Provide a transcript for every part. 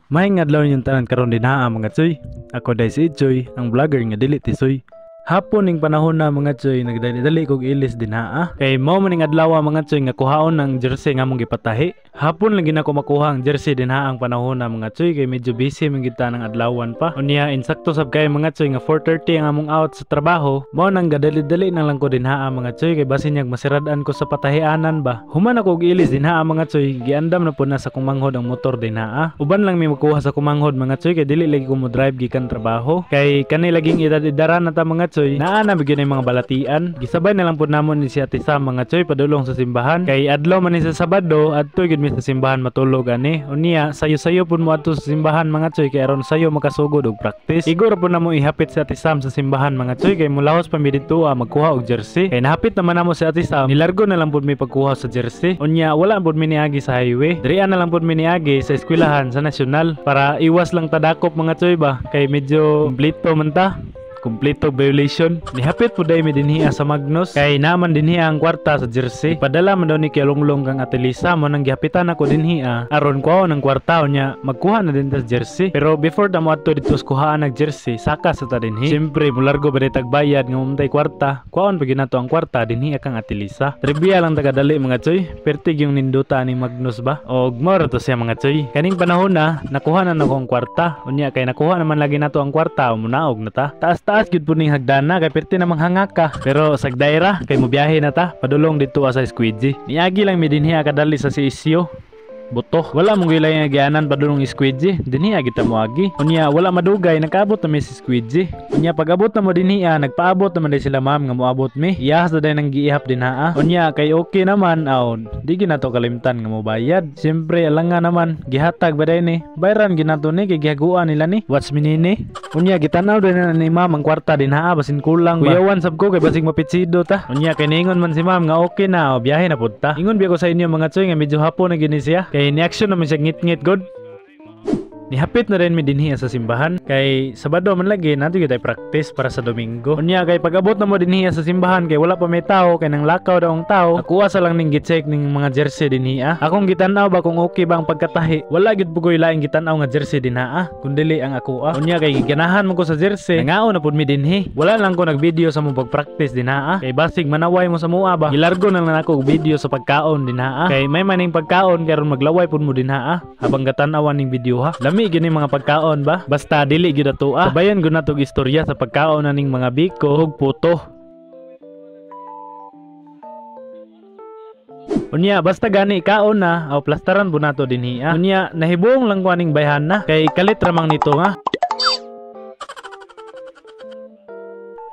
Maayong adlaw ninyong tanan karon dinha, mga tsoy. Ako diay si Choy, ang vlogger nga dili tisoy. Hapon ning panahon na, mga tsoy, nagdali-dali kog ilis dinha. Kay mao man ning adlaw, mga tsoy, nga kuhaon ang jersey nga among gipatahi. Hapon lang gina ko makuha ang jersey dinha ang panahon na, mga tsoy, kay medyo busy man gid ta ng adlawan pa. Unya insakto sab kay, mga tsoy, nga 4:30 ang among out sa trabaho. Mao nang gadali-dali na lang ko dinha, mga tsoy, kay basin yag masirad-an ko sa patahianan ba. Human ako og ilis dinha, mga tsoy, giandam na pud na sa akong manghod ang motor dinha. Uban lang mi makuha sa akong manghod, mga tsoy, kay dili lagi ko mo drive gikan trabaho. Kay kani laging edad-edaran na ta, mga tsoy, naa na bigyan ng mga balatian. Gisabay na lang pud namo ni si Ate Sam, mga tsoy, padulong sa simbahan. Kay adlaw man ni sa Sabado, adto gyud mi sa simbahan matulog ani. Unya sayo-sayo pud mo adto sa simbahan, mga tsoy, kay aron sayo makasugod og practice. Igor pud namo ihapit si Ate Sam sa simbahan, mga tsoy, kay mulahos pa mi didto magkuha og jersey. Kay nahapit naman namo si Ate Sam, nilargo na lang pud mi pagkuha sa jersey. Unya wala pud mi niagi sa highway. Dirian na lang pud mi niagi sa eskwelahan sa nasyonal para iwas lang tadakop, mga tsoy ba, kay medyo kumpleto man ta, kumpleto violation. Nihapit po dahil mi dinhiya sa Magnus kay naman dinhiya ang kwarta sa jersey. Padala man daw ni Kialonglong kang Ate Lisa mo nang gihapitan ako dinhiya aron kuha ng kwarta, unya magkuha na din ta sa jersey. Pero before ta mo adto dito sa kuhaan ng jersey, saka sa ta dinhi. Siyempre mulargo ba tagbayad nga mamtay kwarta, kuhaon pa gyud nato ang kwarta dinhiya kang Ate Lisa. Trivia lang tagadali, mga tsoy, pertig yung ninduta ni Magnus ba. Og mao ra to siya, mga tsoy. Kaning panahon na nakuha na nako ang kwarta. Unya kay nakuha naman lagi nato ang kwarta, munaog na ta. Taas-taas gyud po ning hagdana kay perti namang hangak ka. Pero sagdayra kay mobiyahe na ta padulong didto sa Squidgy. Niagi lang mi dinhi kadali sa CSU. Buto. Wala mong gilay nga gianan padulong Squidgy. Dinhi kita moagi. Unya wala madugay nakaabot na mi sa Squidgy. Unya pag-abot na mo dinhi, nagpaabot naman day sila ma'am nga moabot mi. Iyahas na day nang giihap dinha. Unya kay okay naman aw di ginato kalimtan nga mobayad. Siyempre alanga naman gihatag ba day ni. Bayran ginato ni kay gihaguan nila ni. Watch me nini. Unya gitanaw din na ni ma'am ang kwarta dinha basin kulang ba. Kuyawan sab ko kay basig mapitsido ta. Unya kay ningon man si ma'am nga okay na o biyahe na pud ta. Ingon biya ko sa inyo, mga tsoy, nga medyo hapon na gini siya. Kay ni action naman siya ngit-ngit god. Nihapit na rin mi dinhi sa simbahan kay Sabado man lagi nato gyud ay practice para sa Domingo. Unya kay pag-abot na mo dinhi sa simbahan kay wala pa may tao kay nang lakaw daw ang tao. Nakuha sa lang ning gi-check ning mga jersey dinhi. Akong gitan-aw ba kung okay ba ang pagkatahi. Wala gyud pugoy laing gitan-aw nga jersey dinha kundili ang ako. Unya kay giganahan mo ko sa jersey, nangaon na pud mi dinhi. Wala lang ko nag-video sa mo pag-practice dinha kay basig manaway mo sa mua ba. Gilargo na lang nako og video sa pagkaon dinha kay may maning pagkaon karon maglaway pud mo dinha habang gatan-awan ning video ha. Lami gini mga pagkaon ba? Basta dili gyud ato ah. Sabayan gyud nato og istorya sa pagkaon na ning mga biko ug puto. Unya basta gani kaon na aw plastaran bu nato dinhi ah. Unya nahibuong lang ko aning bayhana kay kalit ramang nito nga.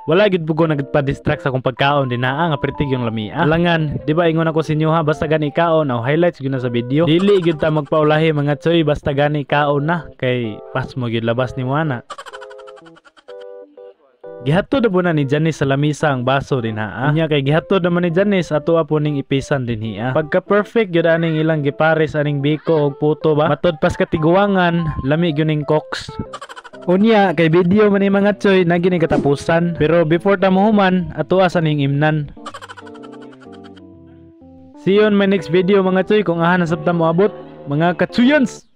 Wala gyud bugo nagpa-distract sa akong pagkaon dinha nga pertig yung lamia. Alangan, di ba ingon ako sa inyo ha, basta gani kaon aw highlights gyud na sa video. Dili gyud ta magpaulahi, mga tsoy, basta gani kaon na kay pas mo gyud labas ni Juana. Gihatod na po na ni Janice sa lamisa ang baso dinha. Unya kay gihatod naman ni Janice ato po ning ipisan dinhi. Pagka perfect gyud aning ilang gipares aning biko og puto ba. Matod pas katiguangan, lami gyud ning cocks. Unya kay video man ni, mga tsoy, na gini katapusan. Pero before ta mohuman, ato sa ning imnan. See you on my next video, mga tsoy, kung aha na sabta mo abot. Mga katsuyans!